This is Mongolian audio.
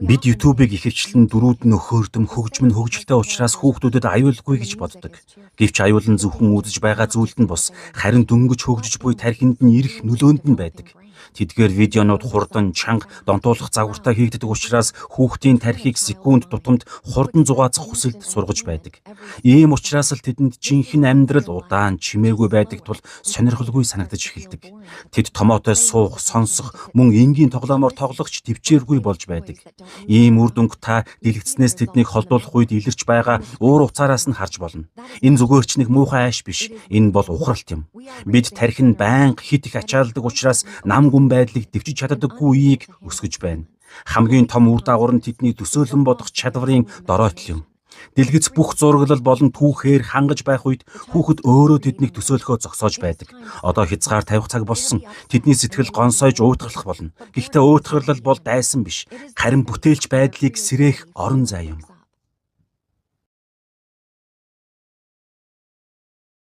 Бид YouTube-ыг ихэвчлэн дөрүүд нь хөрдөм, хөгжим нь хөгжилтэй учраас хүүхдүүдэд аюулгүй гэж боддог. Гэвч аюул нь зөвхөн үзэж байгаа зүйлд нь бус, харин дөнгөж хөгжиж буй тархинд нь ирэх нөлөөнд нь байдаг. Тэдгээр видеонууд хурдан, чанга, донтуулах загвартай хийгддэг учраас хүүхдийн тархийг секунд тутамд хурдан зугаацах хүсэлд сургаж байдаг. Ийм учраас л тэдэнд жинхэнэ амьдрал удаан, чимээгүй байдаг тул сонирхолгүй санагдаж эхэлдэг. Тэд томоотой суух, сонсох, мөн энгийн тоглоомоор тоглох ч тэвчээргүй болж байдаг. Ийм үр дүнг та дэлгэцнээс тэднийг холдуулах үед илэрч байгаа уур уцаараас нь харж болно. Энэ зүгээр ч нэг муухай ааш биш. Энэ бол ухралт юм. Бид тархи нь байнга хит их ачаалдаг учраас нам гүн байдлыг дэвжиж чаддаггүй үеийг өсгөж байна. Хамгийн том үр дагавар нь тэдний төсөөлөн бодох чадварын доройтол юм. Дэлгэц бүх зураглал болон түүхээр хангаж байх үед хүүхэд өөрөө тэднийг төсөөлөхөө зогсоож байдаг. Одоо хязгаар тавих цаг болсон. Тэдний сэтгэл гонсойж уйтгарлах болно. Гэхдээ уйтгарлал бол дайсан биш. Харин бүтээлч байдлыг сэрээх орон зай юм.